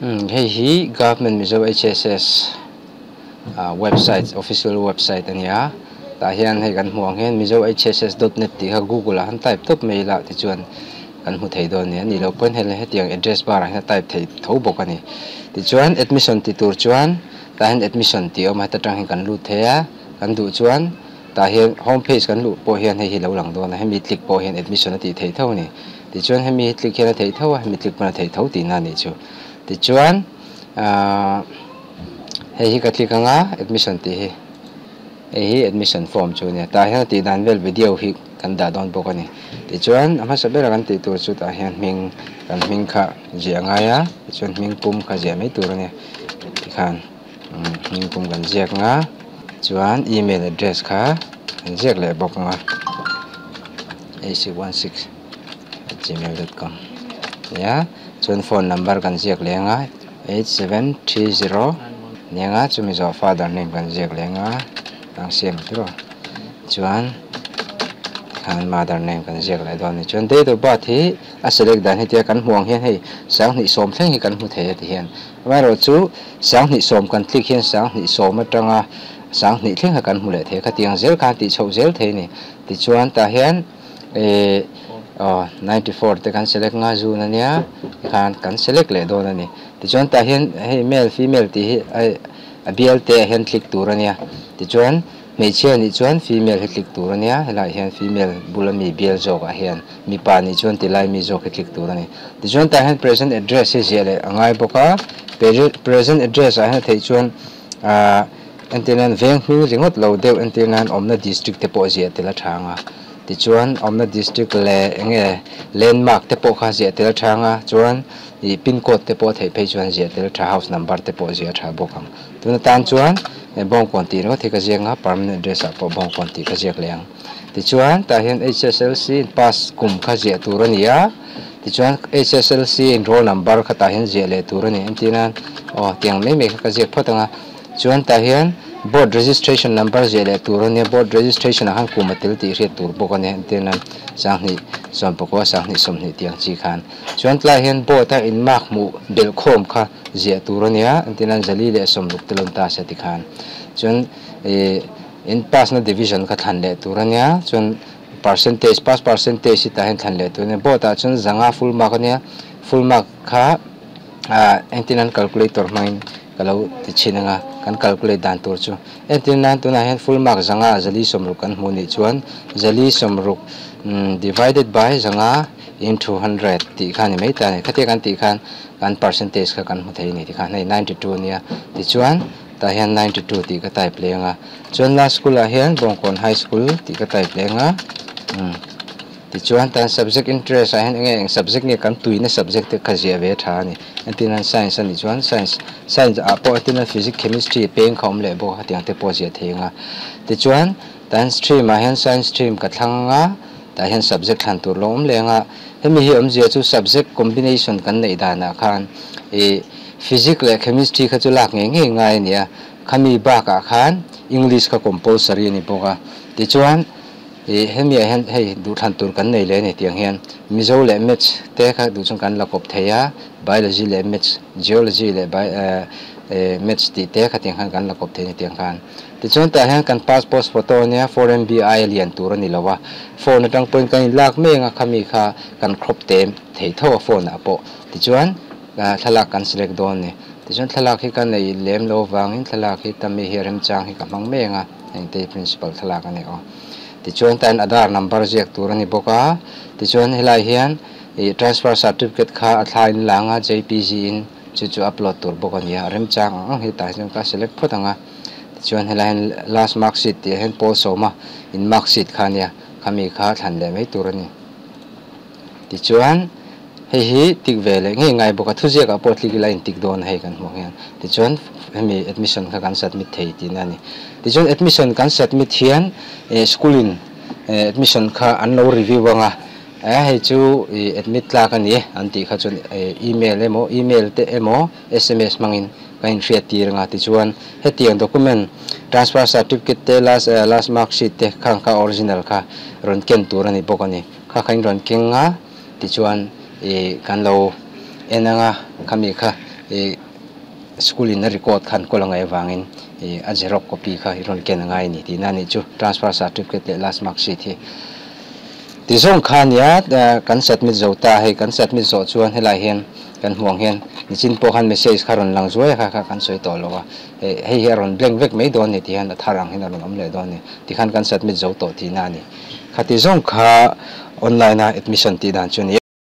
Hei hi Government Mizo HSS website official website a ni a tah hian hei kan hmuh ang hian mizo hss dot net tih kha google ah han type tawp mai ila tichuan kan hmu thei dawn a ni a nih loh pawhin hei hetiang address bar ah hian a type theih tho bawk a ni tichuan admission ti tur chuan tah hian admission tih a awm a heta tang hian kan lut thei a kan duh chuan tah hian home page kan luh pawh hian hei hi lo lang dawn a hemi click pawh hian admission a tih theih tho a ni tichuan hemi click hian a theih tho a hemi click pawn a theih tho tihna a nih chu. Tichuan ahh hei hi ka click anga admission tih hi hei hi admission form chu a nia tah hian a tih dan vel video hi kan dah dawn bawk a ni tichuan a hmasa bera kan tih tur chu tah hian hming kan hming kha ziah a ngai a tichuan hming pum kha ziah mai tur a nia tikhan umm hming pum kan ziak anga chuan email address kha kan ziak leh bawk anga 8616 at gmail dot com nia chuan phone number kan ziak leng a 8730 nia nga chumi zawh father name kan ziak leng a ang siam tiraw chuan khan mother name kan ziak leh dawn a ni chuan date of birth hi a select dan hetia kan hmuh ang hian hei sanghnih sawm thleng hi kan hmu thei a ti hian amaherawhchu sanghnih sawm kan click hian sanghnih sawm atanga sanghnih thleng kha kan hmu leh thei a khatiang zel khan tih chhoh zel thei a ni tichuan tah hian. Ehh aw 94 te kan select nga zun ania tikhan kan select leh dawn a ni tichuan tah hian hei male female tih hi ai a bial te ah hian click tur ania tichuan hmeichhia nih chuan female hi click tur ania helaiah hian female bula mi bial zawk ah hian mipa nih chuan tilai mi zawk hi click tur a ni tichuan tah hian present address hi ziah leh a ngai bawk a present address ah hian a theih chuan ahh entir nan veng hming ringawt lo deuh entir nan awmna district te pawh ziah tel a tha ang a. Tichuan awmna district leh eng nge landmark te pawh kha ziah tel tha anga chuan ih pin code te pawh theih phei chuan ziah tel tha house number te pawh ziah tha bawk ang. Tuna tan chuan Bawngkawn tih ringawt hi ka ziak anga permanent address ah pawh Bawngkawn tih ka ziak leh ang. Tichuan tah hian HSLC in pass kum kha ziah tur a ni a, tichuan HSLC in roll number kha tah hian ziah leh tur a ni. Entirnan aw tiang mai mai kha ka ziak phawt anga Chuan tah hian board registration number ziah leh tur a nia, board registration ah khan kum a tel tih hriat tur bawk a nia, entir nan sanghnih sawmpakua sanghnih sawmhnih tih ang chi khan. Chuan tlaiah hian board a in mark hmuh belh khawm kha ziah tur a nia, entir nan zali leh sawmruk te lawn ta se ti khan. Chuan ih in pass na division kha thlan leh tur a nia, chuan percentage pass percentage hi tah hian thlan leh tur a nia, board ah chuan zanga full mark a nia, full mark kha ah entir nan calculator hmangin. Ka lo ti chhin anga kan calculate dan tur chu entir nan tunah hian full mark zanga zali sawmruk kan hmuh nih chuan zali sawmruk divided by zanga into 100 tih kha a ni mai ta a ni khatia kan tih khan kan percentage kha kan hmu thei a ni tikhan hei 92 a nia tichuan tah hian 92 tih ka type leh anga chuan last school ah hian Bawngkawn high school tih ka type leh anga Tichuan tan subject interest ah hian enge eng subject nge kan tuina subject te kha ziah ve tha a ni. Entirnan science a nih chuan science science ah pawh entirnan physics chemistry peng kha awm leh bawk a hetiang te pawh ziah thei ang a. Tichuan tan stream ah hian science stream ka thlang ang a, tah hian subject thlan tur lo awm leh ang a. Hemi hi awmzia chu subject combination kan neih danah khan ih physics leh chemistry kha chu lak ngei ngei ngai a ni a, khami bakah khan English kha compulsory a ni bawk a. Tichuan. Ih hemiah hian hei duhthlan tur kan nei leh a ni tiang hian Mizo leh Maths te kha duh chuan kan la kawp thei a, Biology leh Maths, Geology leh Bi eh Maths tih te kha tiang khan kan la kawp thei a ni tiang khan. Tichuan tah hian kan passport photo ania four MB aia lian tur a ni lo a, phone atang pawhin kan inlak mai anga khami kha kan crop te thei tho a phone ah pawh. Tichuan thlalak kan select dawn a ni. Tichuan thlalak hi ka nei lem lo avangin thlalak hi tami hi remchang hi ka hmang mai anga. Engte principal thlalak a ni aw. Tichuan tan Aadhaar number ziak tur a ni bawk a, tichuan helai hian ih transfer certificate kha a thla in la anga JPG in chu chu upload tur bawk a ni a, remchang ang ang hi tah hian ka select phawt ang a, tichuan helai hian last mark sheet tih ah hian pawl sawma in mark sheet kha a nia, khami kha thlan leh mai tur a ni. Tichuan hei hi tik ve leh ngei ngai bawk a, thuziakah pawh tlik ila intik dawn hei kan hmuh hian. Tichuan hemi admission kha kan submit thei tihna a ni. Tichuan admission kan submit hian eh school in eh admission kha an lo review ang a, eh hei chu ih admit tlak a ni an tih kha chuan eh email emaw email te emaw sms hmangin kan inhriat tir ang a. Tichuan hetiang document transfer certificate te last eh last mark sheet te khang kha original kha rawn ken tur a ni bawk a ni. Kha kha in rawn keng a tichuan ih kan lo en anga khami kha Ih school in a record khan kawl a ngaih avangin ih a xerox copy kha i rawn ken a ngai a ni tihna a nih chu transfer certificate leh last mark sheet hi. Ti zawng kha ania kan submit zo ta hei kan submit zawh chuan helai hian kan hmuh ang hian nichin pawh khan message kha rawn lang zuai a kha kha kan sawi tawh lo a hei hi a rawn blank vek mai dawn a ni ti hian a thar ang hian a rawn awm leh dawn a ni tikhan kan submit zo tawh tihna a ni. Khati zawng kha online a admission tih dan chu a ni.